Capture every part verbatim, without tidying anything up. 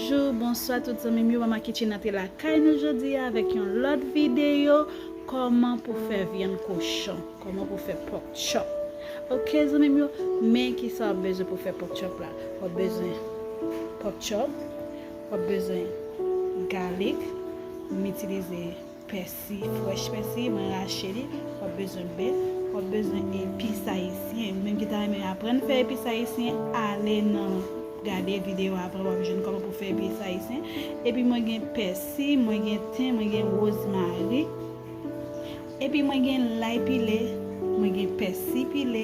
Bonjou, bonswa tout zanmi m yo. Mama Kitchen nan te lakay nou jodi a avèk yon lòt videyo, kòman pou fè vyann kochon, kòman pou fè pork chop. Oke zanmi m yo, men kisa w ap bezwen pou fè pork chop la. W ap bezwen pork chop, w ap bezwen galik, m itilize pèsi, frèch pèsi, mwen rache li. W ap bezwen bè, w ap bezwen epis ayisyen. Ou menm ki ta renmen aprann fè epis ayisyen, ale nan gade videyo avan, w ap jwenn kòman pou fè epis ayisyen. Epi mwen gen pèsi, mwen gen ten, mwen gen wozmari. Epi mwen gen lay pile, mwen gen pèsi pile,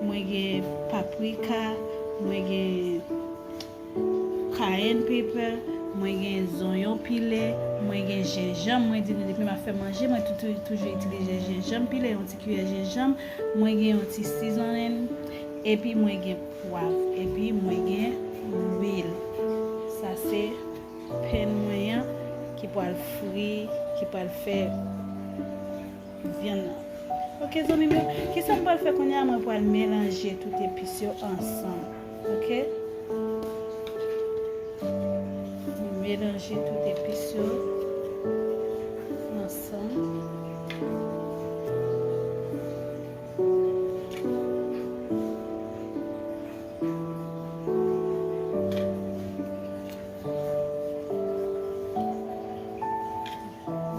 mwen gen paprika, mwen gen cayenne pepper, mwen gen zonyon pile, mwen gen jenjanm. Mwen di nou depi m ap fè manje, mwen tou- tou- toujou itilize jenjanm pile, yon ti kiyè jenjanm. Mwen gen yon ti sizonnen, epi mwen gen pwav, epi mwen gen lwil. Sa se pen mwen an ki pral fri, ki pral fè vyann nan. Oke zanmi m yo, kisa m pral fè kounye a? Mwen pral melanje tout epis yo ansanm. Oke? Mwen melanje tout epis yo ansanm.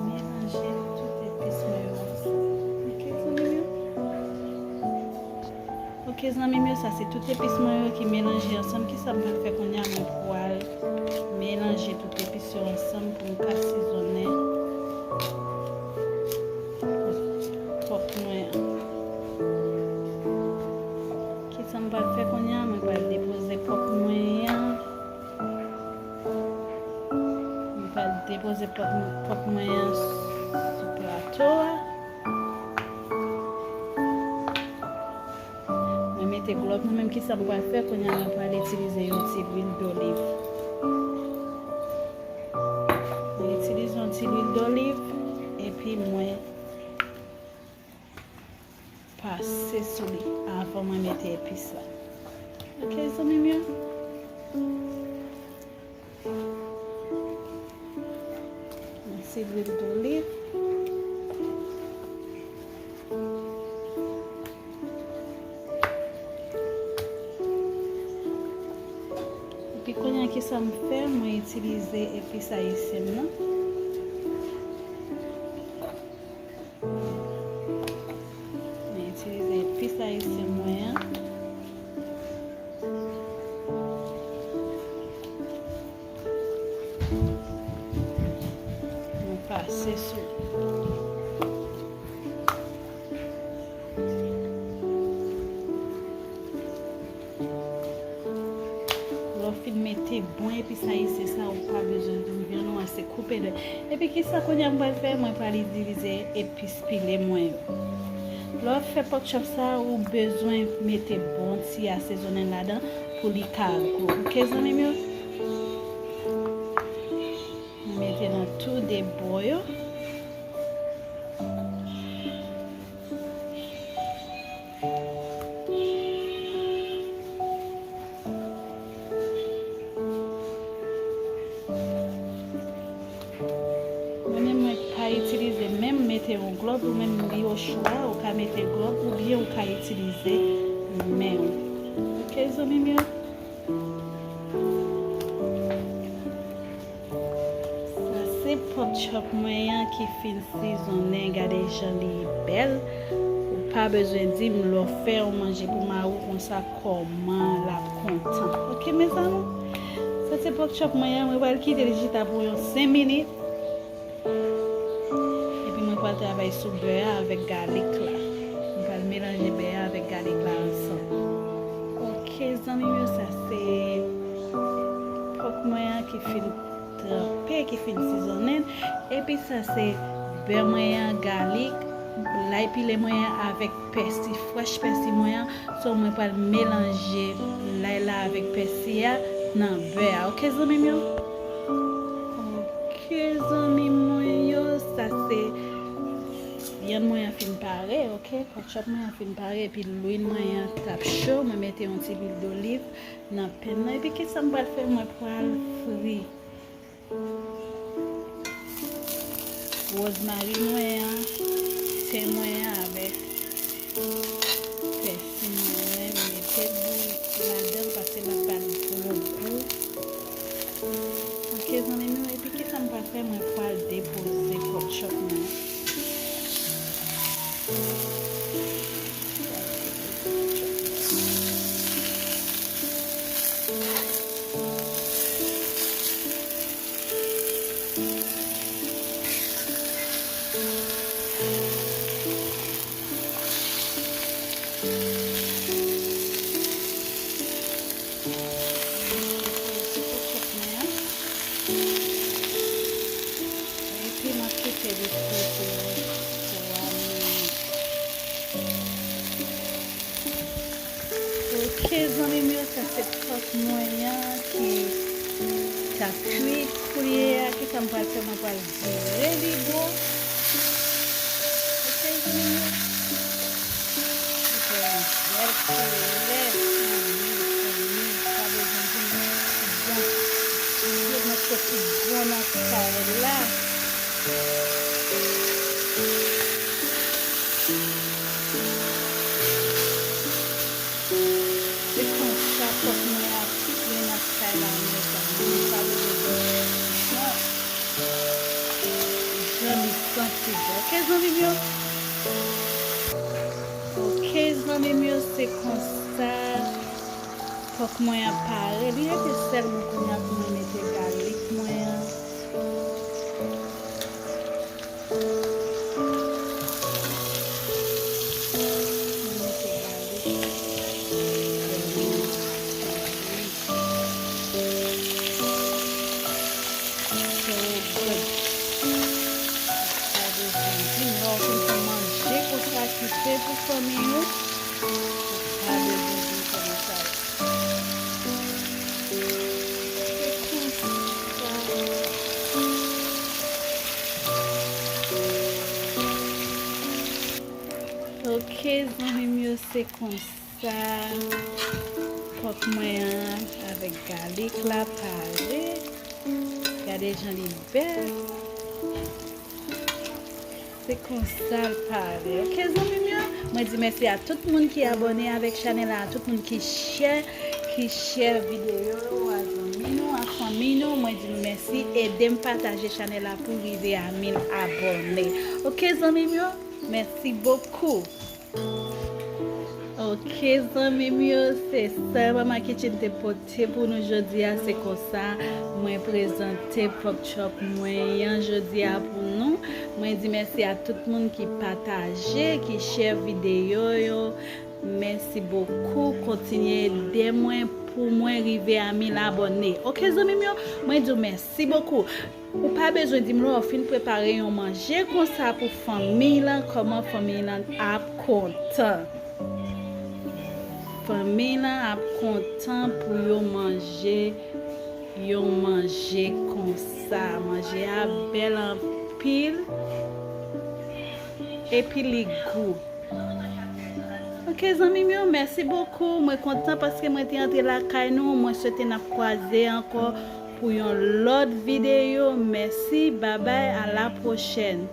Melanje tout epis mwen yo ansanm. Oke zanmi m yo? Oke zanmi m yo, sa se tout epis mwen yo ki melanje ansanm. Kisa m pral fè kounye a? Mwen pral melanje tout epis yo ansanm pou m ka sizonnen pòk mwen an. Kisa m pral fè kounye a? Mwen pral depoze pòk mwen an. Mwen pral depoze pòk, pòk mwen an sou plato a. Mwen mete glòv mwen menm, kisa m pral fè kounye a? Mwen pral itilize yon ti lwil doliv. Mwen itilize yon ti lwil doliv, epi mwen pase sou li avan mwen mete epis la. Oke zanmi m yo? Yon ti lwil doliv. Epi kounye a kisa m fè? Mwen itilize epis ayisyen m nan. Mwen itilize epis ayisyen mwen an. Mwen pase sou. Lè w fin mete bon epis ayisyen sa, ou pa bezwen di vyann ou an se koupe dèyè. Epi kisa kounye a m pral fè? Mwen pral itilize epis pile mwen yo. Lè w ap fè pòk chòp sa, ou bezwen mete bon ti asezonnen ladan pou li ka gou. Oke zanmi m yo? Mwen mete nan tou de bò yo. Mwen menm mwen pa itilize men m, mete yon glòv, ou menm li o chwa, ou ka mete glòv oubyen ou ka itilize men w. Oke zanmi m yo? Sa se pòk chòp mwen an ki fin sizonnen. Gade jan li bèl. Ou pa bezwen di m lè w fè yon manje pou mari w konsa kòman l ap kontan. Oke mezanmi? Sa se pòk chòp mwen an. Mwen pral kite l chita pou yon senk minit. Epi mwen pral travay sou bè a avèk galik la. Mwen pral melanje bè a avèk galik la ansanm. Oke zanmi m yo, sa se pòk mwen an ki fin tranpe, ki fin sizonnen. Epi sa se bè mwen an, galik, lay pile mwen an avèk pèsi, frèch pèsi mwen an. So mwen pral melanje lay la avèk pèsi a nan bè a. Oke zanmi m yo? Oke zanmi mwen yo, sa se vyann mwen an fin pare. Ok, pòt chòp mwen an fin pare, epi lwil mwen an t ap cho, mwen mete yon ti lwil doliv nan pen nan, epi kisa m pral fè, mwen pral fri wozmari mwen an, ten mwen an avèk pèsi mwen an, m mete l bouyi ladan l paske l ap ba l gwo gou. Ok, zanmi m yo, epi kisa m pral fè, mwen pral depoze pòt chòp mwen. Epi m ap kite li fri pou twa minit. Ok, zanmi m yo, sa se pòt mwen an ki t ap kui koulye a. Kisa m pral fè? Mwen pral vire li bò. Ok, zanmi m yo. Li fè yon bèl koulè. Zanmi, zanmi, pa bezwen di m bon. Yo met soti bon nan kay la. Se konsa pòt mwen ap fre nan kay la, mezanmi. Pa bezwen di m non. Jan li santi bon. Ok, zanmi m yo? Ok, zanmi m yo, se konsa pòk mwen an pare. Li rete sèlman kounye a pou mwen mete galik mwen an. Mwen mete galik. So good. Pa bezwen di m, lè w fin fè manje konsa ki se pou fanmi ou, pa bezwen di m kòman sa ye. Se konsa. Ok, zanmi m yo, se konsa. Pòk mwen an avèk galik la pare. Gade jan li bèl. Se konsa l pare. Ok, zanmi m yo, mwen di mèsi a tout moun ki abòne avèk chanèl la, a tout moun ki share, ki share videyo yo a zanmi nou, a fanmi nou. Mwen di nou mèsi. Ede m pataje chanèl la pou rive a mil abòne. Ok, zanmi m yo, mèsi bokou. Ok, zanmi m yo, se sa Mama Kitchen te pote pou nou jodi a. Se konsa mwen prezante pork chop mwen an jodi a pou nou. Mwen di mèsi a tout moun ki pataje, ki share videyo yo. Mèsi bokou. Kontinye ede mwen pou mwen rive a mil abòne. Ok, zanmi m yo, mwen di w mèsi bokou. Ou pa bezwen di m lè w fin prepare yon manje konsa pou fanmi lan, kòman fanmi lan ap kontan. Fanmi lan ap kontan pou yo manje yon manje konsa. Manje a bèl anpil, epi li gou. Ok, zanmi m yo, mèsi bokou. Mwen kontan paske mwen te antre lakay nou. Mwen swete n ap kwaze ankò pou yon lòt videyo. Mèsi, babay, a la pwochèn.